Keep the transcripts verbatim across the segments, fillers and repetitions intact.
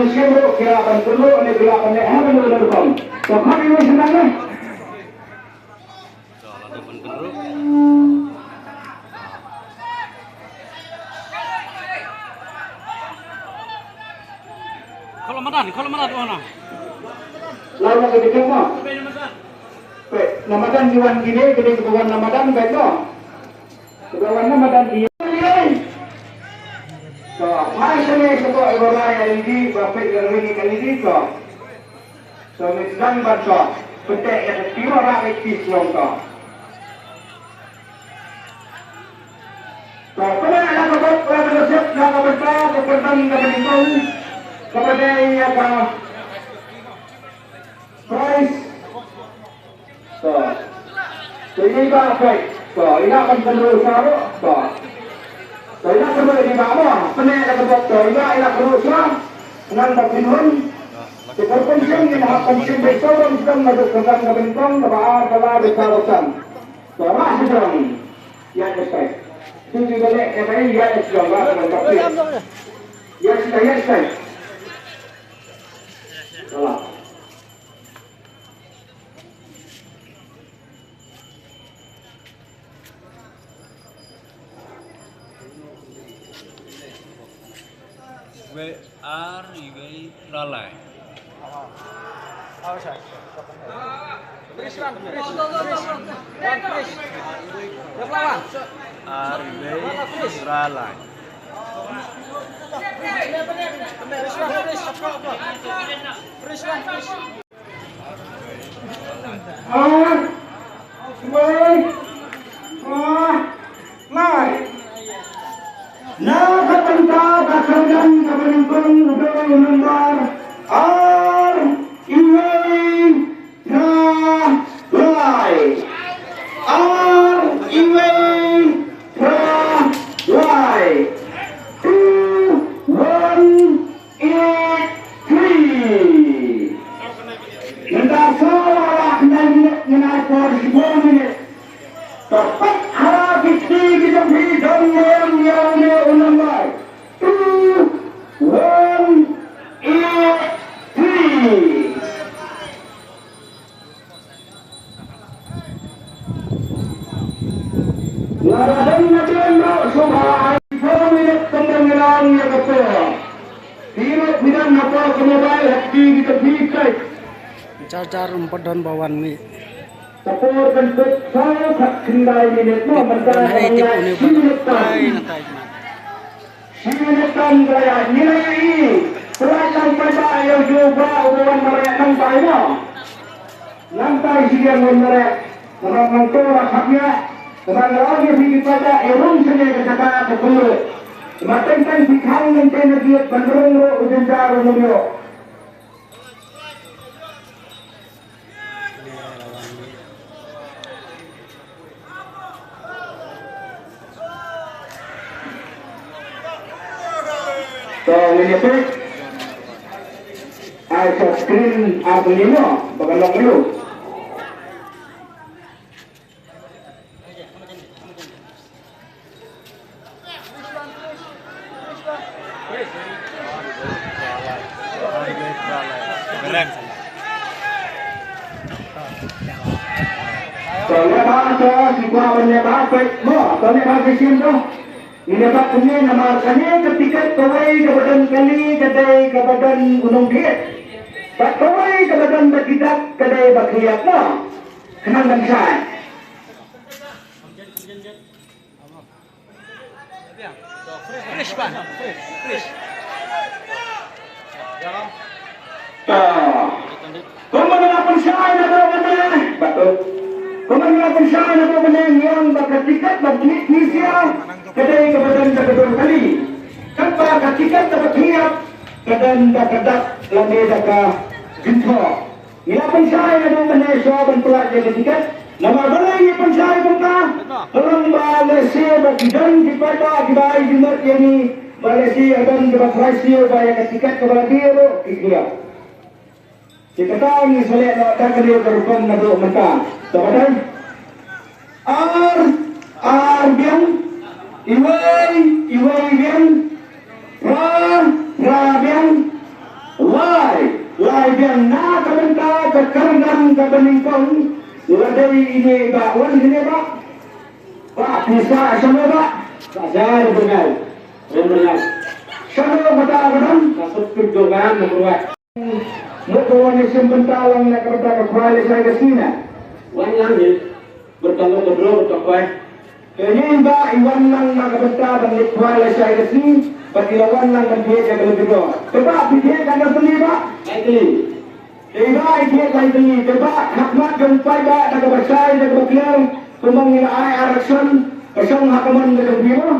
ïeng shim ruh ki lah ban pynruh ne ki lah ban leh ha kano kano rukom. To khot ïa u sdang ne. Khot la madan, khot la madan, oh na. Lau na ka dikit mo. Peit, na madan ki wan kine, kine kiba wan na madan peit mo. Kiba wan na madan ki. To, phai shane shapoh iba rai ïa lidi, ba peit ïa lidi ka lidi to. To, ngi sdang ban to. Pyntek ïa ka tiwa rak ïa ki shlong to. To, pynlong la ka bok, la ka sep, la ka bynta, ka pynban, ka pynban, ka pynban ïa ka prize. To. To, ïa ba peit. To, ïa ban pynroi sha ruh. To. To, ïa pynroi ïa ba mo. Pynlong la ka bok, to, ïa ïa pynroi sha. Ngan ba pynhun. Te pynshim ïa hap pynshim ba to, ban sdang ma duk ka ban ka ban tong, ka ba ar, ka la, ka ba san. To, ba sdang. Ïa ka sai. Tu juga lek ka bai ïa ka sai ba ka sai. Ïa ka sai, ïa ka sai. Salah. Wei ar, iwei, ralai. Ar, iwei, ralai. Ar, wei, ar, lai. Na ka bynta ka kyrdan kaba nyngkong u dei u nombar ar, iwei, phra, lai. Ar, iwei, phra, lai. Two, one, eight, three. Mynta saw la khyndai minit, ngin ai por shiphew minit. To peit ha ki kti ki jong phi, don ïa u, ïa une u nombar two one eight three. Lada don na don ruh shuwa ai four minute pyndonkam ïa ka por. Phi ruh phi don na por ka mobile ha kti ki jong phi. Jar jar ruh ym pat don ba wan mih. Ka por kan peit saw khatkhyndai minit mo, mynta ka dang ïaid shi minit tam. Shi minit tam ka la ïaid, ngi la ïohi. Pynlait lang paidbah ïa u Bah uba wan mareh nangtai mo. Nangtai shi ïa wan mareh. Namar nangto la khap ïa. Namar nga ong ïa phi ki paidbah, ïa rung shane ka jaka ka kumno. Namar teng teng phi khang nangta na giat ban rung ruh u jynjar u ïoh. To, ngin ïa peit. Ai sa screen ar tylli mo, ba kan long ïa u. To, leh bha to, ki kwah ban leh bha peit mo, to leh bha ki shim to. Ngi leh bha kumne namar kane ka tiket kawei kaba don kali ka dei kaba don u nongthied. Bad kawei kaba don ba ki dak ka dei ba khlieh mo. Khnang ban shai. To. Kumba nga la pynshai naduh mynne. Bad to. Kumba nga la pynshai naduh mynne, ngi ong ba ka tiket ba khlieh khlieh sha ka dei kaba don da ka dur kali. Katba ka tiket kaba khlieh ka don da ka dak lane da ka jingthoh. Ngi la pynshai naduh mynne, shuwa ban pynlait ïa ka tiket. Namar balei Pynshai kumta, ka long ba lehse ba ki don ki paidbah kiba ai jingmut ïa ngi, ba lehse ïa don kiba trai siew ba ïa ka tiket kaba la dei ruh ki kynnoh. Te kata ngi sa leh noh da kane ka rukom naduh mynta. Te ba dei ar, ar biang, iwei, iwei biang, phra, phra biang, lai, lai biang. Na ka bynta ka kyrdan kaba nyngkong, la dei ine i Bah, wan ine i Bah. Bah, pisa shano Bah? Ka shai bynai. Bynai. Shano bynta ka dang? Ka suk pit jong ka number one. Mut ba wan ïashim bynta lang na ka bynta ka khwai lashai ka sngi na. Wan lang hi. Bynta long ka bro bynta khwai. Te ine i Bah i wan lang na ka bynta ban leit khwai lashai ka sngi. Bad i la wan lang ban thied ïa ka lynti bro. Te Bah phi thied katno tylli Bah? Lai tylli. Te i Bah i thied lai tylli. Te Bah ha khmat jong u paidbah da kaba shai da kaba clear. Kumba ngi la ai action. Ka shong ha ka mon ka jong phi mo.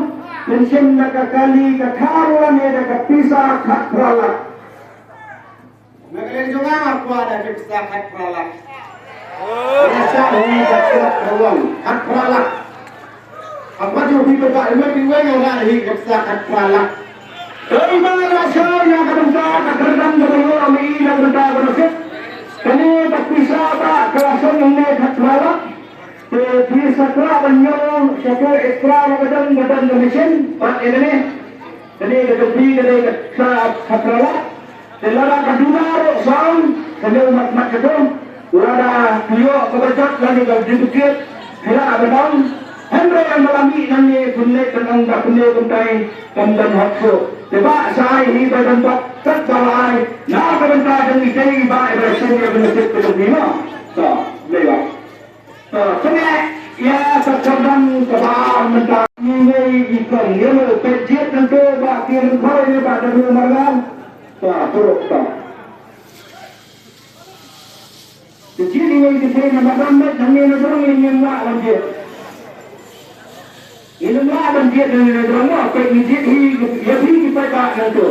Pynshim da ka kali ka thar lane da ka pisa khatphra lak. Na ka liang jong nga nga kwah da ka pisa khatphra lak. Nga sa hi ka pisa khatphra lak. Haba jong phi ba ka lwet phi wei nga hi ka pisa khatphra lak. Dei ba la shai na ka bynta ka kyrdan kaba ïoh ma i na ka bynta ka nasib. Kane ka pisa ba ka la shong hangne khatphra lak. Te phi sa kwah ban ïoh sha ka extra ba ka don ba don ka machine bad ïa kane. Kane ka jong phi kane ka pisa khatphra lak. Te lada ka duna ruh sa ong, ka dei mat mat ka dei. Lada phi ïoh kaba jot lane ka duplicate, phi lah ban ong. Hynrei ynda la mih nangne phin leit ban ong ba phin leit kumtai, kam don hok shuh. Te Bah sa ai hi ba don bad kat ba la ai. Na ka bynta jong i dei i Bah i ba shim ïa ka nasib ka jong phi mo. To, dei Bah. To, kane ïa ka kyrdan kaba ar mynta. Ngi ngei i kong ïa lo peit jied nangto ba ki ryngkhoi ne ba da ru marngar. To, turuk to. Te jied i ngei ki thei na ba dang met nangne na jrong ïa ngim lah ban jied. Ngim lah ban jied nangne na jrong mo, peit ngi jied hi ïa phi ki paidbah nangto.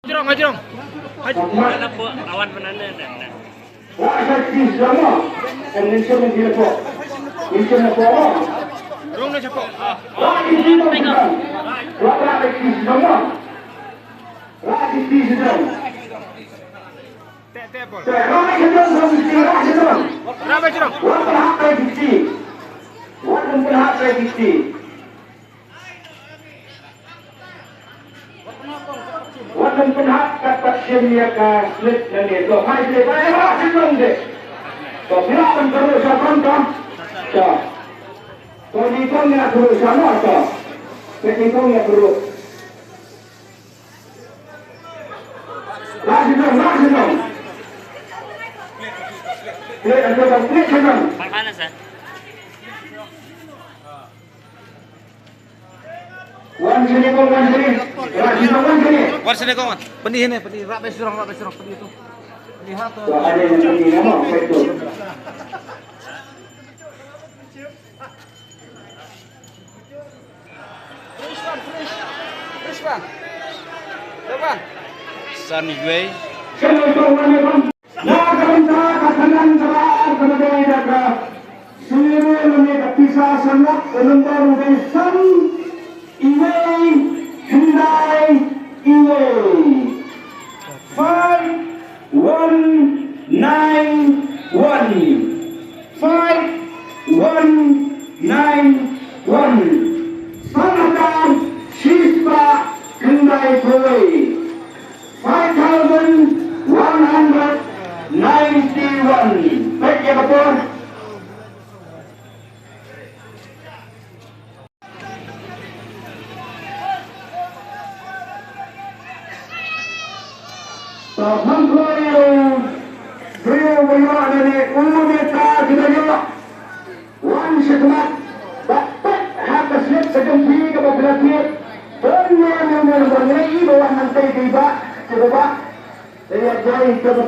Hajrong, hajrong. Haj- Wah, sa kis dama. Kan mention dia ko. Mention ko. Rong na chapo. Wah, ini dong. Wah, sa kis dama. Wah, kis dama. Te, te, bol. Te, wah, kis dama, kis dama. Rabai, hajrong. Wah, sa kis. Wah, sa kis. Wat nym pynhap kat pat shim ïa ka slip nangne. To, phai slip, phai, phai, phai, phai, phai. To, phi lah ban kyrhuh sha front to. To. To, nyngkong ïa kyrhuh sha mo to. Phi nyngkong ïa kyrhuh. Lah sha nong, lah sha nong. Phi, phi, phi, phi, phi. Wan shane kong, wan shane. Wan shane kong, wan shane. Wan shane kong, wan. Pyni hangne, pyni. Rah beit shrong, rah beit shrong, pyni to. Pyni ha to. Wah, ada yang pyni nama, apa itu? Fresh one, fresh. Fresh one. Fresh one. San Wei. Shane kong, wan shane kong. Na ka bynta ka kyrdan kaba ar kaba dei da ka symbai lane ka pisa san lak, ka number u dei san iwei khyndai iwei. Five one nine one. Five one nine one. San hajar shi spah khyndai phew wei. Five thousand one hundred ninety-one. Peit ïa ka por. To, hangno ïa u briew ba ïoh ïa une u neta ki ba ïoh. Wan sha khmat. Bad peit ha ka slip ka jong phi kaba phi la thied. Don ne ne ne ba ngi ïohi ba wan hangtei dei Bah, dei Bah. Te ïa jai ka por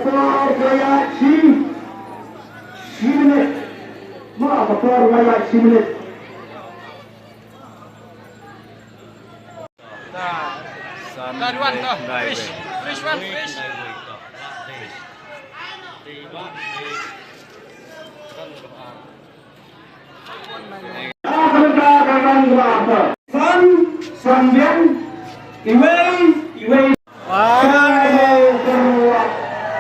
ka ïa shi, shi minit. Ma ka por ka ïa shi minit. San Third one, to. Fresh. Fresh one, fresh. Fresh. San, san biang, iwei, iwei. Wah. Ka mawrwat.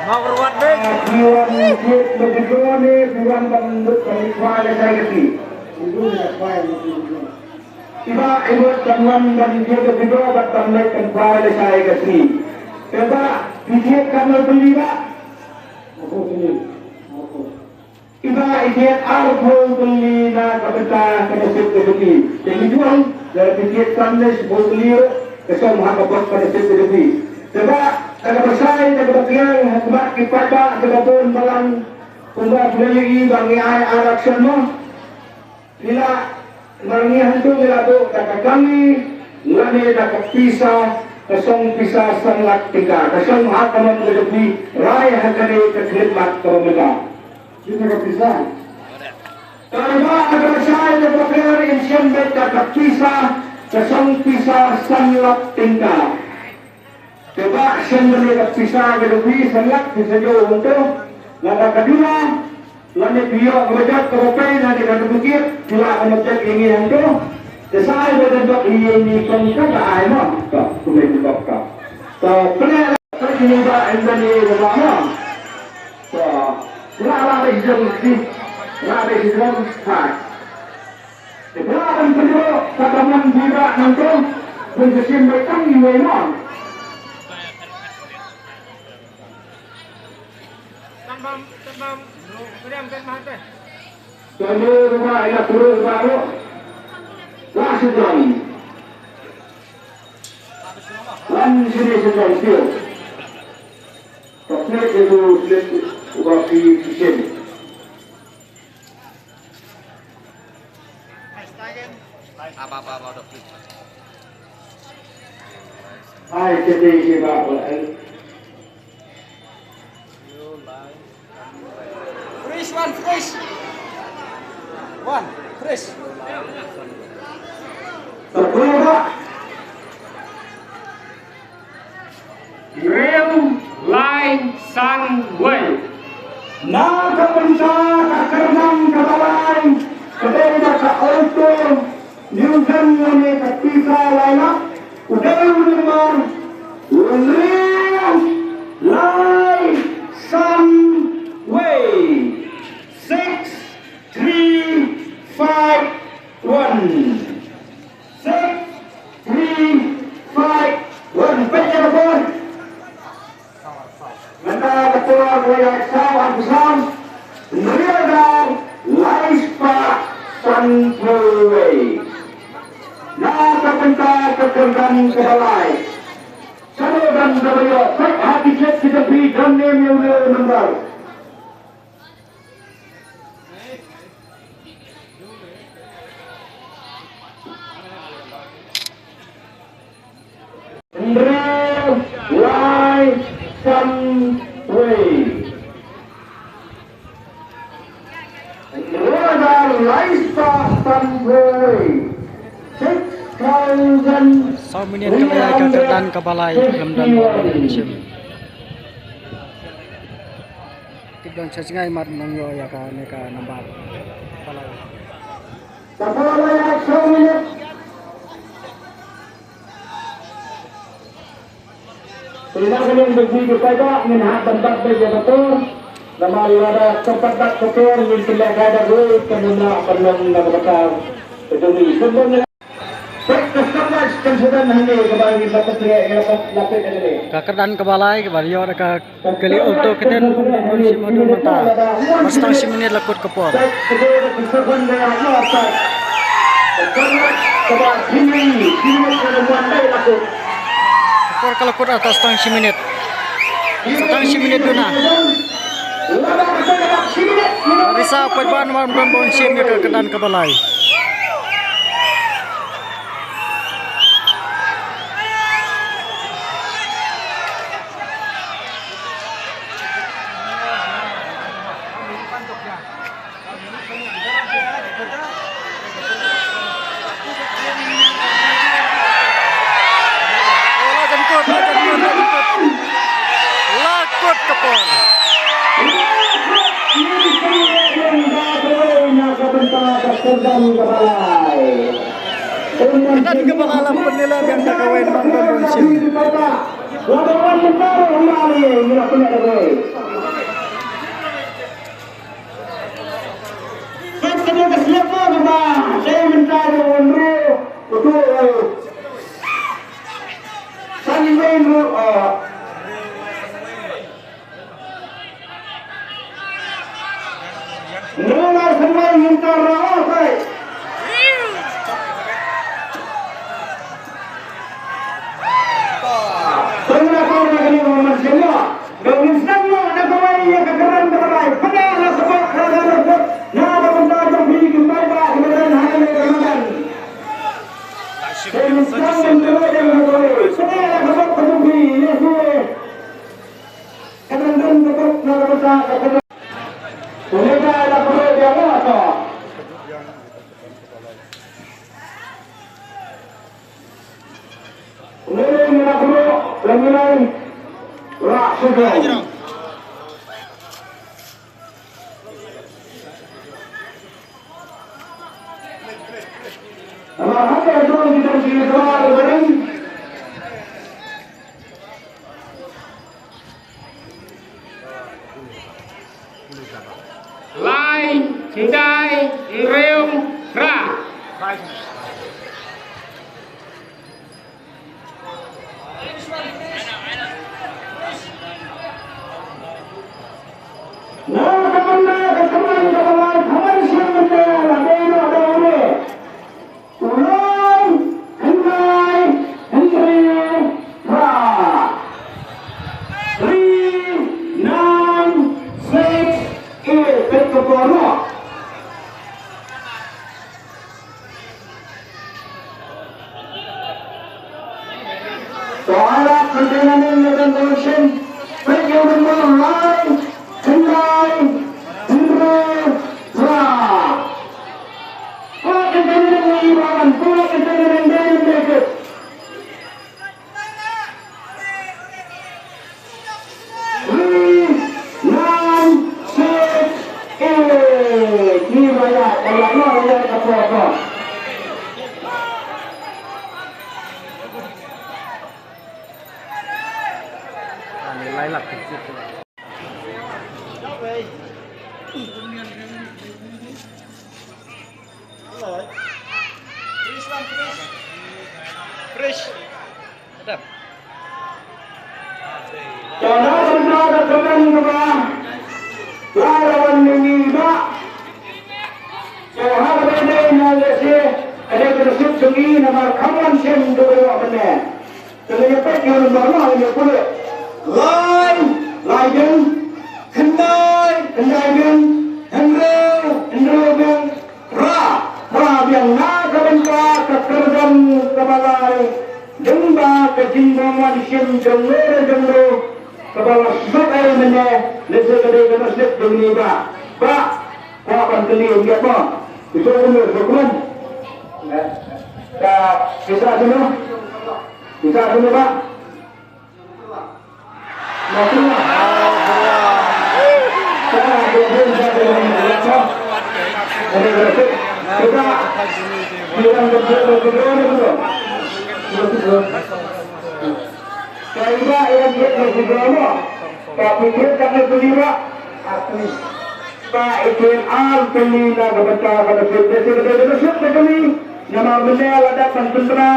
Mawrwat dei. Phi wan thied da video ne, phi wan ban mut ban leit khwai lashai ka sngi. Iba i mut ban wan ban thied da video bad ban leit ban khwai lashai ka sngi. Te ba phi thied katno tylli ba? Iba i thied arphew tylli na ka bynta ka nasib ka jong i. Te ngi ju ong lada phi thied san ne shiphew tylli ruh ka shong ha ka bok ka nasib ka jong i. Te ba da kaba shai da kaba kliar ha khmat ki paidbah kiba bun balang kumba phi la ïohi ba ngi ai action mo. Phi lah, ma ngi hangtu ngi la buh da ka kali lane da ka pisa, ka song pisa san lak tyngka, ka song ha ka mon ka jong phi, rai ha kane ka khyllipmat kaba mynta. Kine ka pisa. Tangba ha kaba shai da kaba kliar in shem beit da ka pisa, ka song pisa san lak tyngka. Te ba shen beit ka pisa ka jong phi san lak pisa jong hangto. Lada ka duna lane phi ïoh kaba jot kaba pei lane ka duplicate phi lah ban jot ïa ngi hangto. Te sa ai ba don jot ïa ngi kong ka ba ai mo. To kumne ka kong ka. To pynleh la ka jong ngi ba em da ni ba mo. To la la ba jong phi la ba jong phi. Te ba ban pynduh ka daman phi ba nangto. Pun ka sim ba tang iwei mo. Tang bam, tang bam. Keriam kan mahate. Tang bam, rumah ina turun baru. Wah, sejam. Wan sini sejam, sio. Tapi itu slip ubah di sini. Apa, apa, apa, udah. Hai, sedih sih, Pak. Fresh, one, fresh. One, fresh. Betul, Pak. Real Lai San Wei. Na ka bynta ka kyrdan kaba lai, ka dei da ka auto, Newton lane ka pisa lai lak, u dei u number, u Real Lai San Wei. Six three five one. Six three five one. Peit ïa ka por. Mynta ka por ka la ïaid saw arphew saw. Hynriew hajar lai spah sanphew wei. Na ka bynta ka kyrdan kaba lai. Shano don kaba ïoh, peit ha ki kjat ki jong phi, don ne ïa une u number. Hynriew lai san wei. Hynriew lai spah san wei. Six thousand. Saw minit ka la ïaid ka kyrdan kaba lai, khlem don ba shim. Tip dang sha jngai mat nang ïoh ïa kane ka nambar. Kaba lai ha saw minit. Te na ka liang jong phi ki paidbah ngin hap ban bat beit ïa ka por. Namar lada kam pat bat ka por ngin pynlehkai da kawei kan ym lah ban long na ka bynta ka jong ngi. Ka kyrdan kaba lai kaba ïoh da ka kali auto kiten, shim haduh mynta. Bad sa tang shi minit la kut ka por. Ka por ka la kut ha sa tang shi minit. Sa tang shi minit duna. Risa pat ban wan ban bon shim ïa ka kyrdan kaba lai. La kut, la kut, la kut. La kut ka por. Kyndan kaba nga la pynlehlah biang da kawei namar ba bun shim. Lai, khyndai, hynriew, phra. Lai, khyndai, hynriew, phra. Three, nine, six, eight. Peit ka por noh. To ai lad, kynthei nangne, ïa ka donation. Peit ïa u number lai, khyndai, hynriew, phra. Ko kynthei nangne, i ba ban, ko kynthei nangne, nangne, nangne. Three, nine, six, eight. Ni ba ïa, ba ïa, ba ïa, ba ïa, ba ïa. Fresh. Adam. Tara tara tara tara tara. Tara wan ngi ba. Tara ba dei na lese. Ada bersut sungi nama kawan sem dua benda. Tara ya pek yang baru yang boleh. Lai, lai jeng. Khyndai, khyndai jeng. Hynriew, hynriew jeng. Phra, phra biang na ka bynta ka kyrdan kaba lai. Lyngba ka jingbym wan shim jong ngi jong ngi kaba la sdang ai mynne, lehse ka dei ka nusip jong ngi ba. Ba, ka ban kylli ïa ba. Ito kumno kumno. Ka kita sini. Kita sini ba. Namar mynne la dep ban pynbna.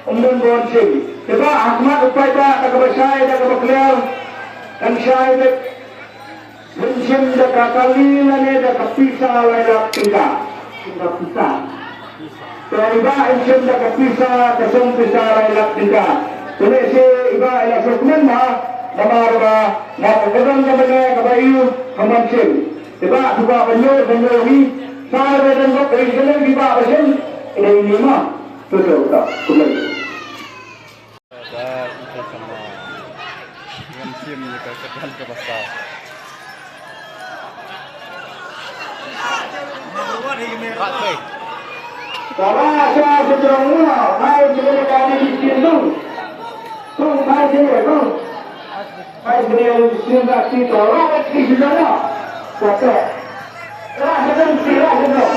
Ym don ban shim. Te ba ha khmat u paidbah da kaba shai da kaba kliar. Kan shai beit. Ban shim da ka kali lane da ka pisa lai lak tyngka. Shim da pisa. Te i Bah in shim da ka pisa, ka song pisa lai lak tyngka. Te lehse i Bah i la sngewkmen bha namar ba na ka kyrdan kaba ngi kaba ïoh ka ban shim. Te Bah, to Bah ban ïoh ban ïoh hi. Sa ba dang bok ri kane i Bah ba shim. Ine i ma. To to to. Kumne. Ka ita sama. Ngam shim ïa ka kyrdan kaba saw. Rat pei. Kaba saw sejong ngam, hai sejong kami di sini. Tung hai sini, tung. Hai sini yang di sini, rat pei, rat pei sejong ngam. Kata. Rat sejong, rat sejong.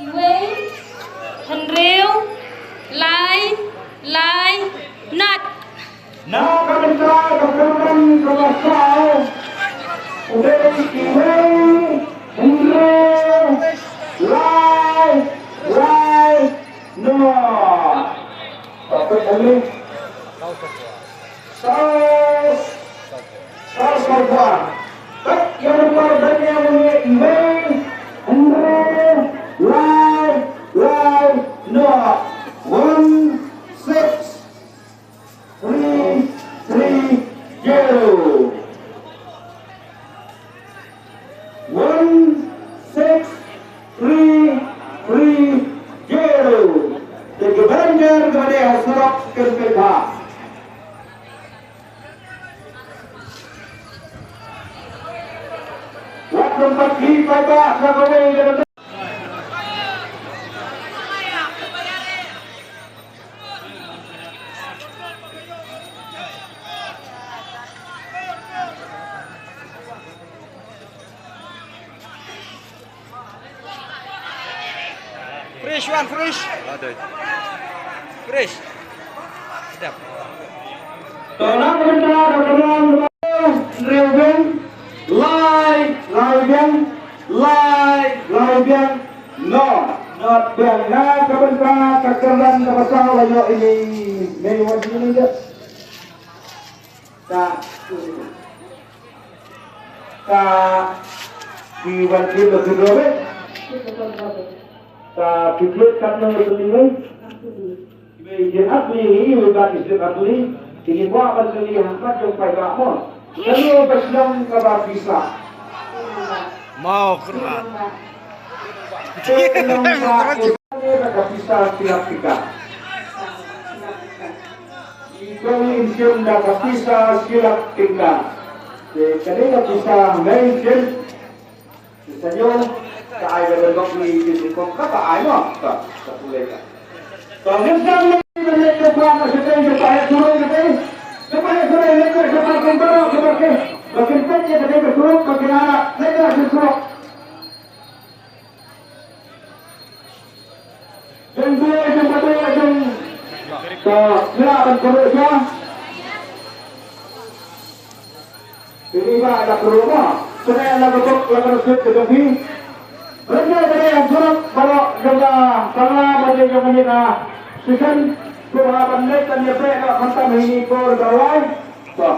Iwei, hynriew, lai, lai, nat. Na ka bynta ka kyrdan kaba saw, u dei iwei, hynriew, lai, lai, nat. Ka pynlong. Saw, saw, saw, saw. Kat ïa u nombar ba ïa u ngi iwei, hynriew, lai, lai, nat. One six three three zero. One six three three zero. Te ki volunteer kiba dei ha surok kin pynbha. Wat nym pat khih paidbah sha kawei ka Fresh one, fresh. Fresh. Sedap. Tolak benda dalam review. Lai, lai biang, lai, lai biang. No, not biang. Na ka bynta ka kyrdan kaba saw la ïoh ïa ngi. Mei wan sini deh. Ta. Ta. Ki wan sini deh. Ta. Ki klik kat nang sini. Ki ïa ap ni ngi ïa ba ki sdang ap ni. Ki ïa ba ban kali hangkat jong paidbah mo. Lalu ba sdang kaba pisa. Mau kena. Ka pisa shi lak tyngka. Ki kong in shim da ka pisa shi lak tyngka. Te ka dei ka pisa main shim. Ki sa ñiew, ka ai ka bynta ki, ki, ki, kong ka ba ai mo. Ka, ka pulei ka. Ka ngin sa ñiew ka leit ka ba ka shatei ka ba ai suroi ka tei. Ka ba ai suroi leit ka ba ka ba ka ba ke. Ba kin peit ka tei ka suroi ba kin anak leit ka suroi. Jong dua, jong ba dua, jong ka sila ban kuru sila. Ini ba da kuru ba. Sila la ka bok la ka sut ka jong phi. Renda ba dei surok baroh jong ka sala ba dei jong ka session. Sila ban leit kan ïa peit ka khantam hini por da lai. Ba.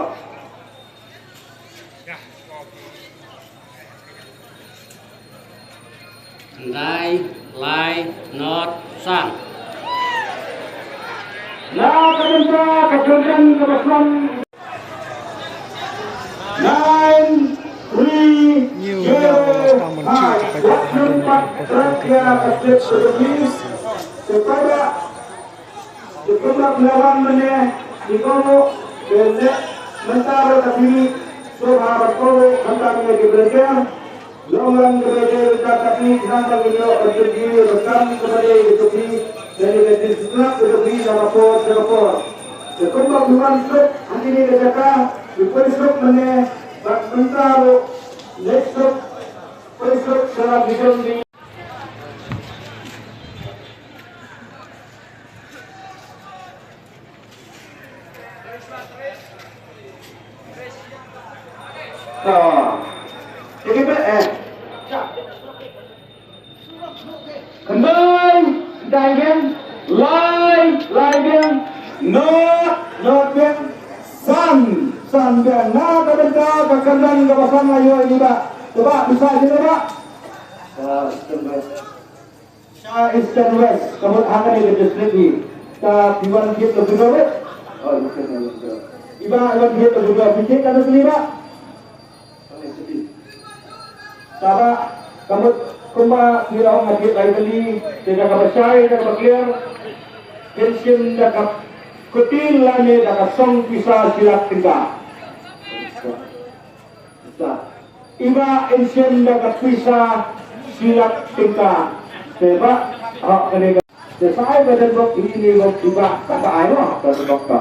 Khyndai, lai, nod, san. Na ka bynta ka kyrdan kaba san. Nine three zero five. Wat nym pat trek ïa ka stage ka jong phi. Te paidbah. Te kumba phi la wan mynne, ngi kohnguh, te mynta ruh ka phi, sngewbha ban kohnguh, khamtam ïa ki volunteer. Long lang kaba ïadei bynta ka phi, khnang ba ngin ïoh ban pynjur ïa ka kam kaba dei ka jong phi, lane ka jingstad ka jong phi na ka por sha ka por. Te kumba phi wan suk ha kine ki jaka, phi poi suk mynne, bad mynta ruh leit suk, poi suk sha la ki jong ki. To. Ïa ki beh, eh. Khyndai, khyndai biang. Lai, lai biang. Nod, nod biang. San, san biang. Na ka bynta ka kyrdan kaba san la ïoh ïa ngi bah. Te bah, pisa ïa ngi bah. Ah, khyndai. Sha Eastern West, ka mut ha kane ka district hi. Ka phi wan thied ka video beit. Oh, Eastern West. Iba wan thied ka video, phi thied katno tylli ba? Taba, ka mut kumba ngi la ong, ha thied lai tylli, te da kaba shai, da kaba clear. Kin shim da ka kti lane da ka song pisa shi lak tyngka. Iba in shim da ka pisa shi lak tyngka. Te ba, ha, kane ka. Te sa ai ba don bok ine bok iba, ka ba ai noh, ka don bok ka.